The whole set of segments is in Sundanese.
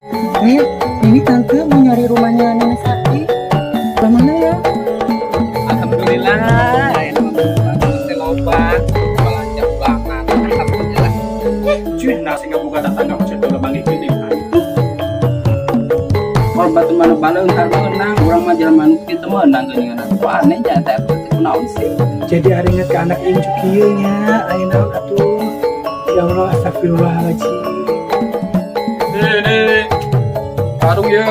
Nih, ini tante mau nyari rumahnya Nenek Sati. Sebelah mana ya? Alhamdulillah, ini mah teh loba, belanja bulanan. Alhamdulillah. Cuy, nasi nggak buka tetangga masih udah bangkit gini. Kalau batu mana baleung har meunang, urang mah jelema nu kitu meunang geuningan. Kok aneh nya teh kunaon sih? Jadi ari inget ke anak incu kieu nya, aya naon atuh. Ya Allah, astagfirullahaladzim. Nih, warung ye.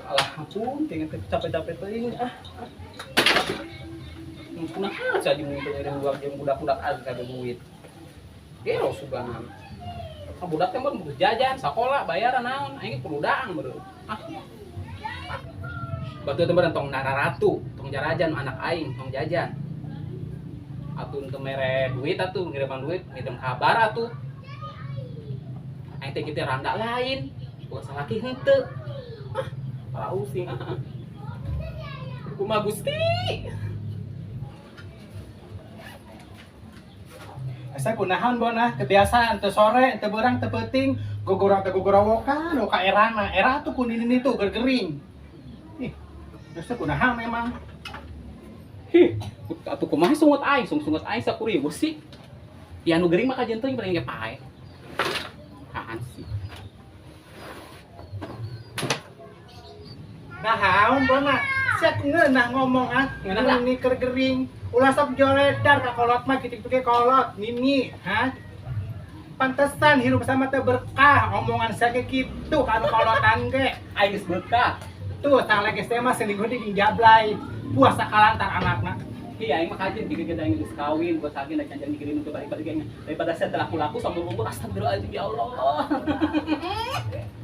Alah, ampun, tinggal capek-capek teuing ah. Kunaha jadi mun teu ngirim budak jeung budak-budak aja kada duit. Gero suganan. Ah, budak teh mah butuh jajan, sakola, bayaran naon, aing kudu daang beureum. Ah. Batu teh meureun tong nararatu, tong jarajan anak aing, tong jajan. Atuh teu mere duit atuh, ngiriman duit, ngirim kabar atuh. Aing teh kitu randa lain, bukan salaki henteu. Ah, para using ah. Kumaha Gusti? Asa kunahan bona kebiasaan teu sore, teu beurang, teu peuting, gogorang teu gogorowokan, ka erana. Era tuh kun ini tuh gergering. Ih, terus teh kunahan memang. Hih, atuh kumaha sungut aing, sungut aing sakuriweuh sih. Ya nu gering mah kajian teuing paling ge pae. Apaan sih? Nah, haun bona. Sia ku ngeunah ngomong ah, Ngeunah lah. ini keur gering. Ulah sok joledar ka kolot mah kitu ge kolot, nini, ha? Pantesan hirup sama teu berkah, omongan sia ge kitu ka anu kolotan ge. Aing geus berkah. Tuh, tang geus teh mah selingkuh di jablay. Puasa kalantar anakna. Iya, aing mah kajian tiga gede aing geus kawin, gua sakit da can mikirin untuk balik-balik aing. Daripada saya laku-laku sambil umur astagfirullahaladzim ya Allah.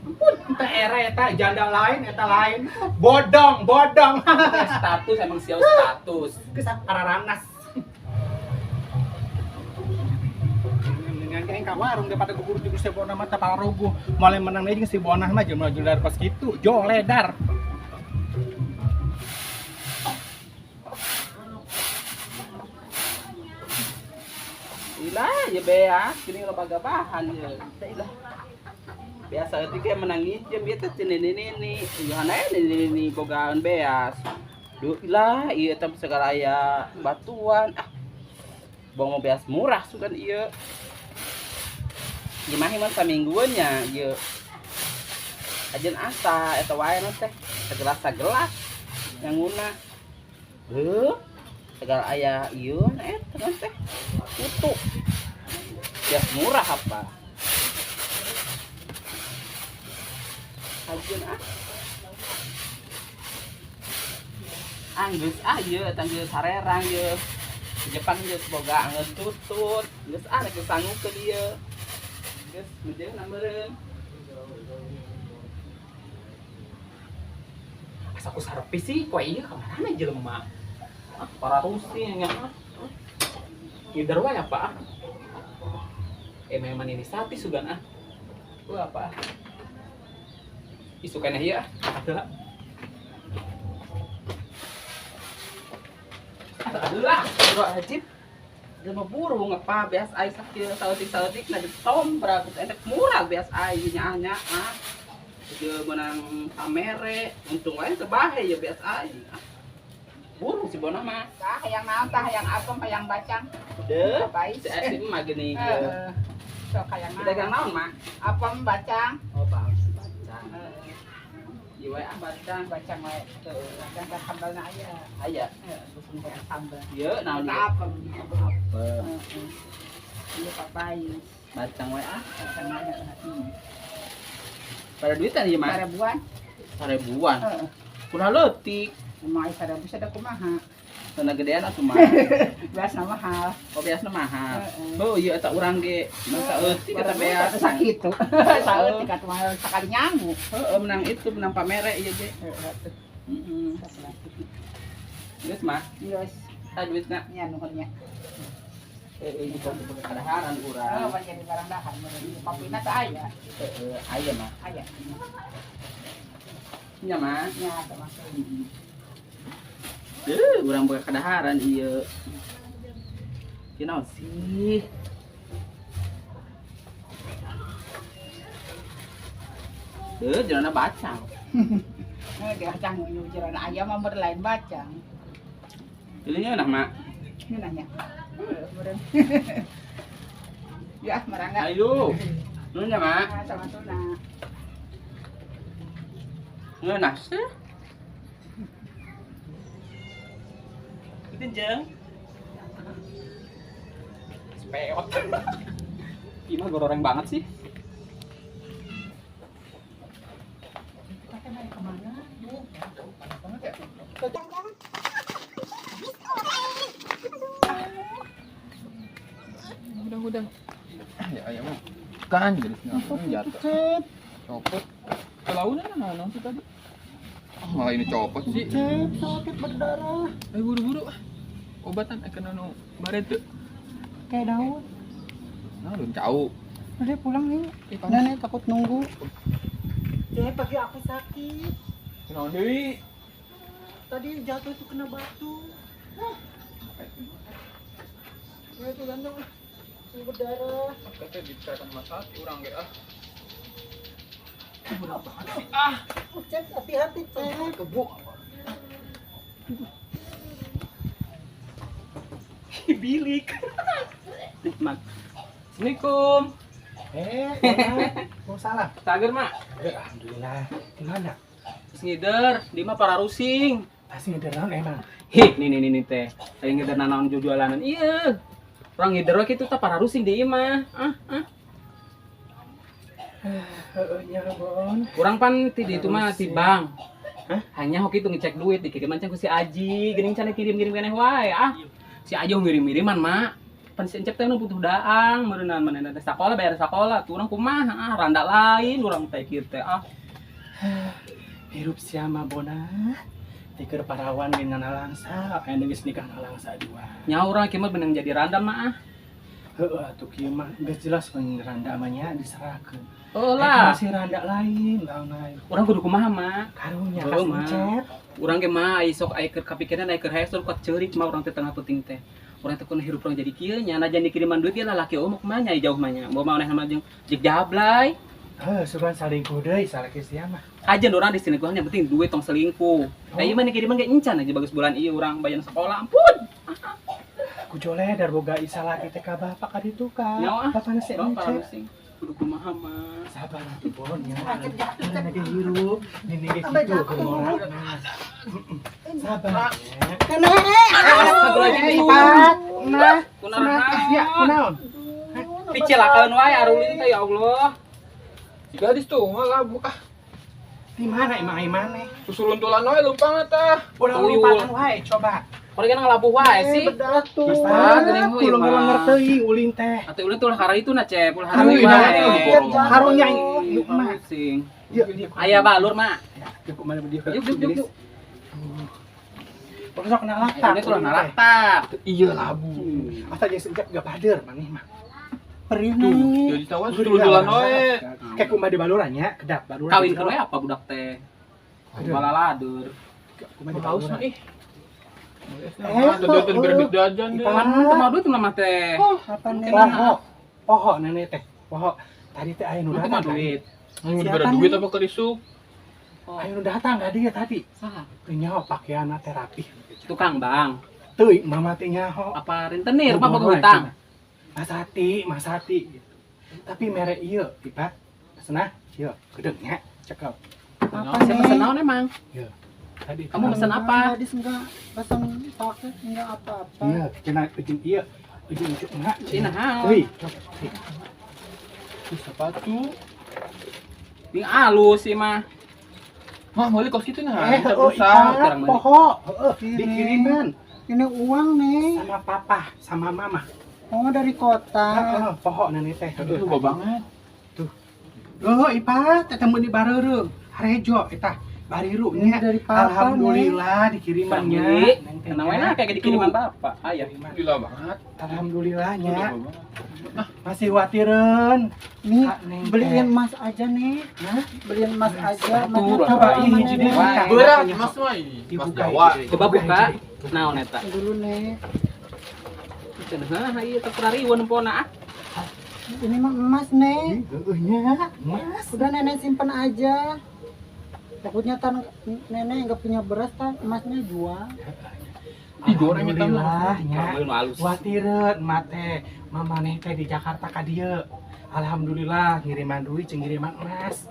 Ampun, teh era eta janda lain, eta lain. Bodong, bodong. Status emang siau status. Geus pararanas. Dengan kayak ka warung daripada gugur juga si Bona mah teh pararuguh. Moal menang deui jeung si Bona mah jelema joledar kos kitu, joledar. Ilah, ya beas, gini loba gabahan ya. Ilah. Biasa eutik ge menang ngijem ieu teh nini nini. Ieu aya nini nini bogaan beas. Duh, ilah, ieu teh segala aya batuan. Ah. Bong mau beas murah sugan ieu. Gimana mah samingguan nya ieu. Ajen asa eta wae na teh. Sagelas-sagelas yang nguna. Heuh. Segala aya ieu eta teh. Kutu. Beas murah apa? Ajeun ah. Anggeus ah ieu eta geus sarerang ieu. Di Jepang geus boga angeun tutut. Geus ah rek sanggup ieu. Geus mejeuna meureun. Asa ku sarepi sih koe ieu ka mana jelema? Ah, para rusing nya. Ngider wae apa ah? Eh memang ini sati sugan ah. Wah apa ah? Isu keneh ieu ah. Atuh. Aduh lah, ajib. Jelema burung apa beas ai sakieu saeutik-saeutik na ditombrak enek murah beas ai nyaah ah. Ieu meunang pamere, untung wae teu bahe ieu beas ai. Ah. Burung si Bona mah. Tah hayang naon tah hayang apem hayang bacang. Deuh, Baik. si Esi mah geuning ieu. Heeh. Sok hayang naon. Dagang naon mah? Apem bacang. Oh, bacang. Heeh. Ieu wae ah bacang. Bacang wae. Bacang ka sambalna aya. Aya. Heeh, hayang sambal. Ieu naon Eta ieu? apem. Apem. Heeh. Ieu papais. Bacang wae ah. Bacang wae. Pada duitan ieu mah. Sarebuan. Sarebuan. Heeh. Kunaha leutik. Emang aya sarebu sada kumaha? Tanda gedean atuh mah. Beasna mahal. Oh, beasna mahal. Heeh. Oh, iya eta urang ge. Menang saeutik eta beas. Sakitu. Saeutik atuh mah sakali nyangu. Heeh, menang itu, menang pamere ieu ge. Heeh atuh. Heeh. Geus mah, Geus. tah duitna. Nya nuhun nya. Ini kopi kadaharan Oh, urang. pan jadi barang dahar meureun. Kopina teh aya. Aya mah. Aya. Nya mah. Nya termasuk. Urang boga kadaharan ieu. Ieu naon sih? Jerona bacang. Dia bacang nu jerona ayam mah lain bacang. Ini enak, Mak. Ini nanya. Meureun. Ya, marangga. Ayo. Nuhun ya, Mak. Ah, sama tuna. Ngeunah sih. Itu jeng. Speot. Ih mah goreng banget sih. Kita kan naik kemana? Udah. Ya ayam mah. Kan jadi jatuh. Copot. Kelaunan nah, naon sih tadi? Ah, malah ini copot sih. Cep, sakit berdarah. Buru-buru. Obatan kena nu baret tuh. Kayak daun. Nah, belum jauh. Udah pulang nih. Panas. Nenek takut nunggu. Cep, pagi aku sakit. Naon deui? Tadi jatuh itu kena batu. Hah. Ya, itu ganteng. Ini berdarah. Kata dibicarakan masalah urang ge ah. Cep, hati-hati, Cep. Kebo. Bilik. Mak. Assalamualaikum. Mau salam. Sager, Mak. Alhamdulillah. Gimana? Terus ngider, di mah para rusing. Pasti ngider naon emang. Hih, nih nih nih, nih teh. Aya ngider nanaon jualan. Iya. Urang ngider we kitu tah para rusing di imah. Ah, ah. Heeh nya Bon. Urang pan ti ditu mah ti bank. Hah? Hanya hoki itu ngecek duit dikirim can ku si Aji, geuning can kirim-kirim keneh wae ah. Si Aji ngirim-ngiriman, Mak. Pan si Encep teh nu butuh daang, meureunnan manehna teh sakola bayar sakola, tuh urang kumaha ah, randa lain urang teh kieu teh ah. Hirup sia mah Bona. Tikeur parawan geus ngalangsa, aya geus nikah ngalangsa dua. Nya urang kieu mah beunang jadi randa mah ah. Heeh atuh kieu mah geus jelas mun randa mah nya diserahkeun. Oh lah, Masih randa lain, lain lain. urang kudu kumaha mah. Karunya Heuh, kasih mah. Cep. Urang ge mah ai sok ai keur kapikiran ai keur hese kuat ceurik mah urang teh tengah penting teh. Urang teh kudu hirup urang jadi kieu nya najan dikiriman duit ge lah laki eueuh kumaha nya jauh mah nya. Bawa maneh mah jeung jeung jablay. Heuh, sugan salingkuh deui salaki sia mah. Kajian urang di sini yang penting duit tong selingkuh. Nah, ieu mah dikiriman ge encan aja bagus bulan ieu urang bayar sekolah ampun. Ku jole dar boga isa laki teh ka bapak ka ditu ka. Nyawa ah. Bapana sik Bawa para Cep. rusing. Kudu kumaha mah. Sabar atuh Bon nya. Mana ge hirup, nini ge Sampai kitu jatuh. keur ngolak. Sabar nya. Nenek. Astagfirullahaladzim. Ipat, nah, Kunaon? ya, kunaon? Dicelakeun wae arulin teh ya Allah. Si gadis tuh malah buka. Di mana emang ai maneh? Susuluntulan wae lumpang tah. Ulah Tuyul. lompatan wae coba. Urang kan ngalabuh wae sih. Berdarah tuh. Ah, geuning heuy, Ulah mah. lenger teuing ulin teh. Atuh ulin tuh ulah karena itu na cep, ulah Harunya, wae. harunya nu mah. Sing. Dieu, dieu. Aya balur mah. Dieu kumaha dieu. Yuk yuk yuk yuk. Sok nalaktak. Ini tuh ulah nalaktak. Iya labu. Asa jeung sejak gak pader maneh mah. Perih Tuh, nih. jadi tahu susuluntulan wae. Kayak kumaha di baluran nya, kedap baluran. Kawin ke apa budak teh? Balaladur. Kumaha di Haus baluran. mah ih. Tuh tuh berbit jajan deh. Pan teu mau duit mah teh. Apa nih? Poho, poho nenek teh, poho. Tadi teh aya nu Teu datang. mau duit. Mau diberi duit apa kerisuk? Aya nu datang ka dia tadi. Saha? Teu nyaho pakaianna teh rapih. Tukang bang. Teuing mama teh nyaho. Apa rentenir apa boga hutang? Masati, Masati gitu. Tapi merek ieu, Ipa. Pesenah, ieu, gedeng nya, cekap. Apa Siapa nih? pesen naon emang? Tadi Kamu pesen apa? Gadis enggak pesan paket enggak apa-apa. Iya, cenah ujung ieu, ujung ujung enggak. Ini naon? Wih, coba. Ih, sepatu. Ini alus sih mah. Mah, meuli kos kitu nah. Eh, Bisa oh, rusak. Ipa, Sekarang balik. poho, heeh, Ini. dikiriman Ini uang nih. sama papa, sama mama. Oh, dari kota. Heeh, poho nenek teh. Itu loba banget. Oh, Ipa, tetemu di bareureum. Harejo eta. Bariru Ini nya. dari papa, Alhamdulillah dikirimannya. Beli. Kenapa enak kayak dikiriman bapak? Ayah. Gila banget. Alhamdulillah nya. Gila banget. Masih khawatireun. Nih, Kak, Neng, beliin teh. Emas aja nih. Hah? Beliin emas aja. Atuh, Emasnya coba berapa, ini Nenek? jadi Wah. Berat mas mah ih. Mas Dibuka, Jawa. hiji. Coba buka. Naon eta? Dulu nih. Cenah ieu teh riweuh nempona ah. Ini mah emas nih. Heueuh nya. Emas. Udah nenek simpen aja. Takutnya tan nenek nggak punya beras tan emasnya jual. Digoreng eta mah. Alhamdulillah nya. Orang nu alus. Khawatireun mate mamaneh teh di Jakarta ka dieu. Alhamdulillah ngiriman duit jeung ngiriman emas.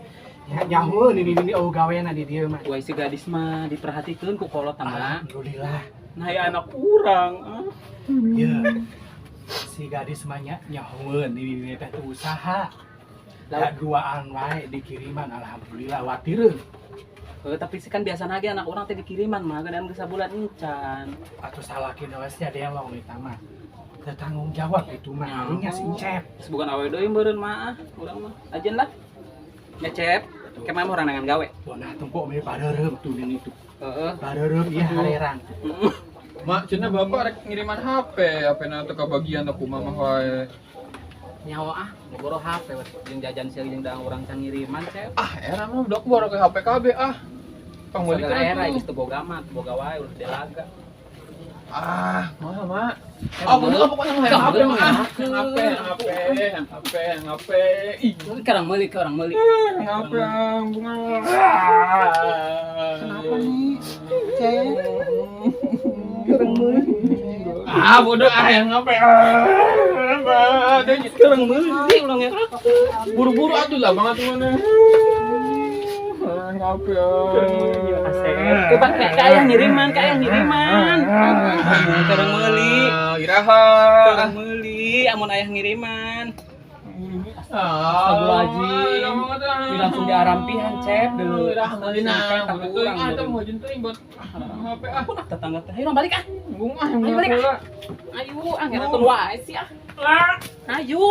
Ya nyaho ini oh gawena di dieu mah. Wah, si gadis mah diperhatikeun ku kolot mah. Alhamdulillah. Nah, ya anak urang. Ah. Ya. Si gadis mah nya nyahoeun ini teh teu usaha. Da duaan wae dikiriman alhamdulillah khawatireun. Heuh, tapi sih kan biasa lagi anak orang teh dikiriman mah geus sabulan encan. Atuh salaki we sia delong eta mah. Teu tanggung jawab itu mah karunya si Encep. Terus bukan awe deui meureun mah ah, urang mah. Ajen lah. Ngecep, kemana orang nangan gawe. Bonah tunggu mi bareureum tuh ini tuh. Heeh. Bareureum ieu halerang. Mak, cenah bapak rek ngiriman HP, HP na teu kabagian teh kumaha mah wae. Nyawa ah, boro HP we. Jeung jajan sia jeung daang urang can ngiriman, Cep. Ah, era mah budak boro ke HP KB ah. Pangmeulikeun Sagala era atuh. geus teu boga mah, teu boga wae ulah delaga. Ah, mah mak. Ah, bodoh ah, pokoknya mah yang HP mah. Ah, yang HP, yang HP, yang HP, yang HP. Ih, Karang meuli, ke orang meuli. yang HP ah, bunga. Kenapa nih? Cek. Ah, bodoh ah yang HP. Ah, Karang meuli ulang ya. buru-buru atuh lah banget mana. Ah, yang HP. ah. Coba kayak kayak ngiriman, kayak ngiriman. Karang meuli. Ah, Iraha. Karang meuli, amun ayah ngiriman. Astagfirullahaladzim. Ini langsung diarampihan, Cep, dulu. Iraha meuli nah. Sampai tak kurang, Ah, dulu. teu mau teuing buat HP ah. Aku nak tetangga teh. Ayo balik ah. Bunga yang Ayo balik ah. bola. Ayo, ah ngeratun wae sih ah. Ayo.